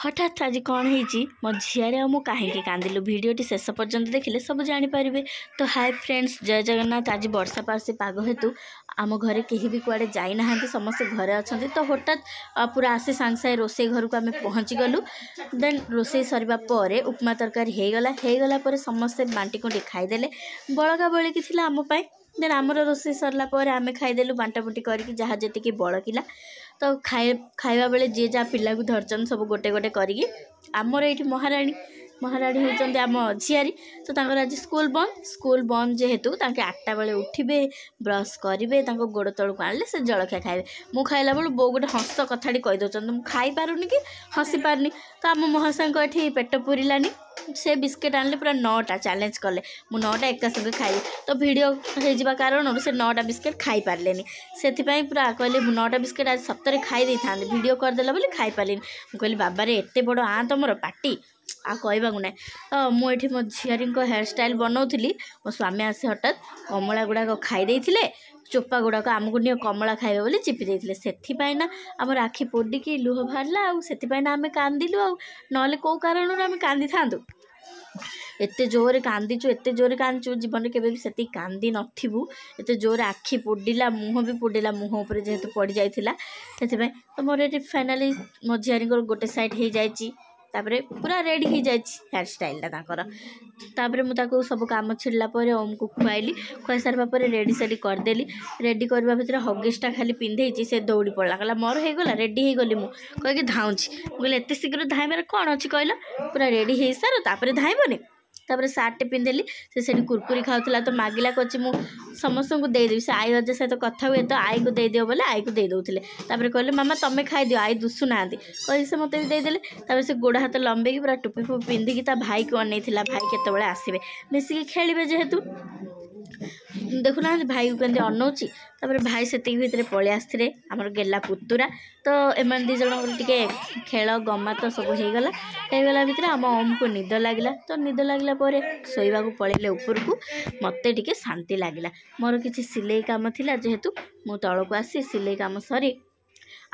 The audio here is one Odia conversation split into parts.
ହଠାତ୍ ଆଜି କ'ଣ ହେଇଛି ମୋ ଝିଆରୀ ଆଉ ମୁଁ କାହିଁକି କାନ୍ଦିଲୁ, ଭିଡ଼ିଓଟି ଶେଷ ପର୍ଯ୍ୟନ୍ତ ଦେଖିଲେ ସବୁ ଜାଣିପାରିବେ। ତ ହାଏ ଫ୍ରେଣ୍ଡସ୍, ଜୟ ଜଗନ୍ନାଥ। ଆଜି ବର୍ଷା ପାର୍ସି ପାଗ ହେତୁ ଆମ ଘରେ କେହି ବି କୁଆଡ଼େ ଯାଇନାହାନ୍ତି, ସମସ୍ତେ ଘରେ ଅଛନ୍ତି। ତ ହଠାତ୍ ପୁରା ଆସି ସାଙ୍ଗେ ସାଙ୍ଗେ ରୋଷେଇ ଘରକୁ ଆମେ ପହଞ୍ଚିଗଲୁ। ଦେନ୍ ରୋଷେଇ ସରିବା ପରେ ଉପମା ତରକାରୀ ହେଇଗଲା। ହେଇଗଲା ପରେ ସମସ୍ତେ ବାଣ୍ଟି କୁଣ୍ଟି ଖାଇଦେଲେ, ବଳକା ବଳିକି ଥିଲା ଆମ ପାଇଁ। ଦେନ୍ ଆମର ରୋଷେଇ ସରିଲା ପରେ ଆମେ ଖାଇଦେଲୁ ବାଣ୍ଟାବୁଣ୍ଟି କରିକି ଯାହା ଯେତିକି ବଳକିଲା। ତ ଖାଇବା ବେଳେ ଯିଏ ଯାହା ପିଲାକୁ ଧରିଛନ୍ତି ସବୁ ଗୋଟେ ଗୋଟେ କରିକି। ଆମର ଏଇଠି ମହାରାଣୀ ହେଉଛନ୍ତି ଆମ ଝିଆରୀ। ତ ତାଙ୍କର ଆଜି ସ୍କୁଲ ବନ୍ଦ। ସ୍କୁଲ ବନ୍ଦ ଯେହେତୁ ତାଙ୍କେ 8ଟା ବେଳେ ଉଠିବେ, ବ୍ରସ୍ କରିବେ, ତାଙ୍କ ଗୋଡ଼ ତଳକୁ ଆଣିଲେ ସେ ଜଳଖିଆ ଖାଇବେ। ମୁଁ ଖାଇଲା ବେଳୁ ବୋଉ ଗୋଟେ ହସ କଥାଟି କହିଦେଉଛନ୍ତି, ମୁଁ ଖାଇପାରୁନି କି ହସି ପାରୁନି। ତ ଆମ ମହାଶୟଙ୍କ ଏଠି ପେଟ ପୁରିଲାନି, ସେ ବିସ୍କେଟ୍ ଆଣିଲେ ପୁରା 9ଟା, ଚ୍ୟାଲେଞ୍ଜ କଲେ ମୁଁ 9ଟା ଏକା ସଙ୍ଗେ ଖାଇବି। ତ ଭିଡ଼ିଓ ହେଇଯିବା କାରଣରୁ ସେ 9ଟା ବିସ୍କେଟ୍ ଖାଇପାରିଲେନି, ସେଥିପାଇଁ ପୁରା କହିଲେ ମୁଁ 9ଟା ବିସ୍କେଟ୍ ଆଜି ସତରେ ଖାଇ ଦେଇଥାନ୍ତି, ଭିଡ଼ିଓ କରିଦେଲା ବୋଲି ଖାଇପାରିଲିନି। ମୁଁ କହିଲି ବାବାରେ, ଏତେ ବଡ଼ ଆଁ ତମର ପାଟି, ଆଉ କହିବାକୁ ନାହିଁ। ତ ମୁଁ ଏଠି ମୋ ଝିଆରୀଙ୍କ ହେୟାର ଷ୍ଟାଇଲ୍ ବନାଉଥିଲି, ମୋ ସ୍ୱାମୀ ଆସି ହଠାତ୍ କମଳା ଗୁଡ଼ାକ ଖାଇ ଦେଇଥିଲେ, ଚୋପା ଗୁଡ଼ାକ ଆମକୁ ନିଅ କମଳା ଖାଇବେ ବୋଲି ଚିପି ଦେଇଥିଲେ। ସେଥିପାଇଁ ନା ଆମର ଆଖି ପୋଡ଼ିକି ଲୁହ ବାହାରିଲା, ଆଉ ସେଥିପାଇଁ ନା ଆମେ କାନ୍ଦିଲୁ, ଆଉ ନହେଲେ କେଉଁ କାରଣରୁ ଆମେ କାନ୍ଦିଥାନ୍ତୁ? ଏତେ ଜୋରରେ କାନ୍ଦିଛୁ, ଏତେ ଜୋରରେ କାନ୍ଦିଛୁ, ଜୀବନରେ କେବେ ବି ସେତିକି କାନ୍ଦି ନଥିବୁ। ଏତେ ଜୋରରେ ଆଖି ପୋଡ଼ିଲା, ମୁହଁ ବି ପୋଡ଼ିଲା, ମୁହଁ ଉପରେ ଯେହେତୁ ପଡ଼ିଯାଇଥିଲା ସେଥିପାଇଁ। ତ ମୋର ଏଠି ଫାଇନାଲି ମୋ ଝିଆରୀଙ୍କର ଗୋଟେ ସାଇଡ଼୍ ହେଇଯାଇଛି, ତାପରେ ପୁରା ରେଡ଼ି ହେଇଯାଇଛି ହେୟାର ଷ୍ଟାଇଲ୍ଟା ତାଙ୍କର। ତାପରେ ମୁଁ ତାକୁ ସବୁ କାମ ଛିଡ଼ିଲା ପରେ ଓମ୍କୁ ଖୁଆଇଲି। ଖୁଆଇ ସାରିବା ପରେ ରେଡ଼ି ସେଡ଼ି କରିଦେଲି। ରେଡ଼ି କରିବା ଭିତରେ ହଗିସ୍ଟା ଖାଲି ପିନ୍ଧେଇଛି, ସେ ଦୌଡ଼ି ପଡ଼ିଲା, କହିଲା ମୋର ହେଇଗଲା, ରେଡ଼ି ହେଇଗଲି ମୁଁ କହିକି ଧାଉଁଛି। ମୁଁ କହିଲି ଏତେ ଶୀଘ୍ର ଧାଇଁବାର କ'ଣ ଅଛି କହିଲ, ପୁରା ରେଡ଼ି ହେଇସାର ତାପରେ ଧାଇଁବନି। ତାପରେ ସାର୍ଟଟେ ପିନ୍ଧିଲି, ସେ ସେଠି କୁରକୁରି ଖାଉଥିଲା, ତ ମାଗିଲା, କହୁଛି ମୁଁ ସମସ୍ତଙ୍କୁ ଦେଇଦେବି। ସେ ଆଈ ଅଜା ସହିତ କଥା ହୁଏ, ତ ଆଈକୁ ଦେଇଦିଅ ବୋଲେ ଆଈକୁ ଦେଇ ଦେଉଥିଲେ। ତାପରେ କହିଲେ ମାମା ତମେ ଖାଇଦିଅ, ଆଈ ଦୁଶୁନାହାନ୍ତି କହିକି ସେ ମୋତେ ବି ଦେଇଦେଲେ। ତାପରେ ସେ ଗୋଡ଼ ହାତ ଲମ୍ବେଇକି ପୁରା ଟୋପି ଫୋପି ପିନ୍ଧିକି ତା ଭାଇକୁ ଅନେଇଥିଲା, ଭାଇ କେତେବେଳେ ଆସିବେ ମିଶିକି ଖେଳିବେ ଯେହେତୁ। ଦେଖୁନାହାନ୍ତି ଭାଇକୁ କେମିତି ଅନଉଛି। ତାପରେ ଭାଇ ସେତିକି ଭିତରେ ପଳେଇ ଆସିଥିଲେ, ଆମର ଗେଲା ପୁତୁରା। ତ ଏମାନେ 2 ଜଣଙ୍କର ଟିକେ ଖେଳ ଗମାତ ସବୁ ହେଇଗଲା। ହେଇଗଲା ଭିତରେ ଆମ ଓମ୍କୁ ନିଦ ଲାଗିଲା। ତ ନିଦ ଲାଗିଲା ପରେ ଶୋଇବାକୁ ପଳେଇଲେ ଉପରକୁ। ମୋତେ ଟିକେ ଶାନ୍ତି ଲାଗିଲା। ମୋର କିଛି ସିଲେଇ କାମ ଥିଲା ଯେହେତୁ ମୁଁ ତଳକୁ ଆସି ସିଲେଇ କାମ ସରି,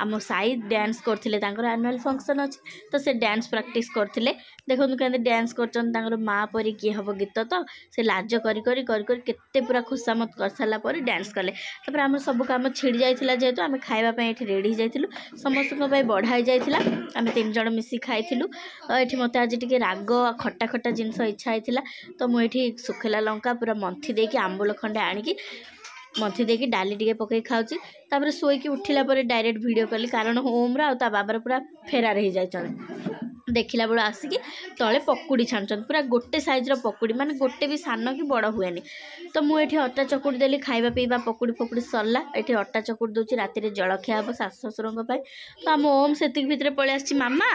ଆମ ସାଇ ଡ୍ୟାନ୍ସ କରୁଥିଲେ, ତାଙ୍କର ଆନୁଆଲ୍ ଫଙ୍କସନ୍ ଅଛି, ତ ସେ ଡ୍ୟାନ୍ସ ପ୍ରାକ୍ଟିସ୍ କରୁଥିଲେ। ଦେଖନ୍ତୁ କେମିତି ଡ୍ୟାନ୍ସ କରୁଛନ୍ତି, ତାଙ୍କର ମା ପରି କିଏ ହେବ ଗୀତ। ତ ସେ ଲାଜ କରି କରି କରି କରି କେତେ ପୁରା ଖୁସାମତ କରିସାରିଲା ପରେ ଡ୍ୟାନ୍ସ କଲେ। ତାପରେ ଆମର ସବୁ କାମ ଛିଡ଼ି ଯାଇଥିଲା ଯେହେତୁ ଆମେ ଖାଇବା ପାଇଁ ଏଠି ରେଡ଼ି ହେଇଯାଇଥିଲୁ, ସମସ୍ତଙ୍କ ପାଇଁ ବଢ଼ା ହେଇଯାଇଥିଲା, ଆମେ 3 ଜଣ ମିଶିକି ଖାଇଥିଲୁ। ତ ଏଠି ମୋତେ ଆଜି ଟିକେ ରାଗ ଖଟା ଖଟା ଜିନିଷ ଇଚ୍ଛା ହେଇଥିଲା, ତ ମୁଁ ଏଠି ଶୁଖିଲା ଲଙ୍କା ପୁରା ମନ୍ଥି ଦେଇକି ଆମ୍ବୁଲ ଖଣ୍ଡେ ଆଣିକି ମନ୍ଥି ଦେଇକି ଡାଲି ଟିକେ ପକେଇ ଖାଉଛି। ତାପରେ ଶୋଇକି ଉଠିଲା ପରେ ଡାଇରେକ୍ଟ ଭିଡ଼ିଓ କଲି, କାରଣ ଓମ୍ର ଆଉ ତା ବାବାର ପୁରା ଫେରାର ହେଇଯାଇଛନ୍ତି। ଦେଖିଲା ବେଳୁ ଆସିକି ତଳେ ପକୁଡ଼ି ଛାଣୁଛନ୍ତି, ପୁରା ଗୋଟେ ସାଇଜ୍ର ପକୁଡ଼ି, ମାନେ ଗୋଟେ ବି ସାନ କି ବଡ଼ ହୁଏନି। ତ ମୁଁ ଏଠି ଅଟା ଚକୁଡ଼ି ଦେଲି, ଖାଇବା ପିଇବା ପକୁଡ଼ି ଫକୁଡ଼ି ସରିଲା। ଏଠି ଅଟା ଚକୁଡ଼ି ଦେଉଛି, ରାତିରେ ଜଳଖିଆ ହେବ ଶାଶୁ ଶ୍ୱଶୁରଙ୍କ ପାଇଁ। ତ ଆମ ଓମ୍ ସେତିକି ଭିତରେ ପଳେଇ ଆସିଛି, ମାମା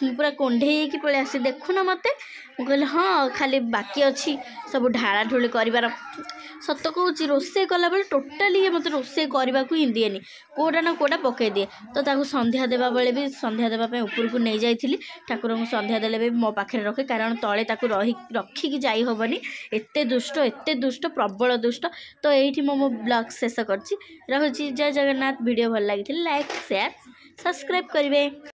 ମୁଁ ପୁରା କଣ୍ଢେଇ ହେଇକି ପଳେଇ ଆସିଛି, ଦେଖୁନ ମୋତେ। ମୁଁ କହିଲି ହଁ, ଖାଲି ବାକି ଅଛି ସବୁ ଢାଳା ଢୁଳି କରିବାର। ସତ କହୁଛି, ରୋଷେଇ କଲାବେଳେ ଟୋଟାଲି ଇଏ ମୋତେ ରୋଷେଇ କରିବାକୁ ହିଁ ଦିଏନି, କେଉଁଟା ନା କେଉଁଟା ପକାଇ ଦିଏ। ତ ତାକୁ ସନ୍ଧ୍ୟା ଦେବା ବେଳେ ବି ସନ୍ଧ୍ୟା ଦେବା ପାଇଁ ଉପରକୁ ନେଇଯାଇଥିଲି। ଠାକୁରଙ୍କୁ ସନ୍ଧ୍ୟା ଦେଲେ ବି ମୋ ପାଖରେ ରଖେ, କାରଣ ତଳେ ତାକୁ ରଖିକି ଯାଇ ହେବନି, ଏତେ ଦୁଷ୍ଟ, ଏତେ ଦୁଷ୍ଟ, ପ୍ରବଳ ଦୁଷ୍ଟ। ତ ଏଇଠି ମୁଁ ମୋ ବ୍ଲଗ୍ ଶେଷ କରିଛି, ରହୁଛି। ଜୟ ଜଗନ୍ନାଥ। ଭିଡ଼ିଓ ଭଲ ଲାଗିଥିଲେ ଲାଇକ୍, ସେୟାର, ସବସ୍କ୍ରାଇବ୍ କରିବେ।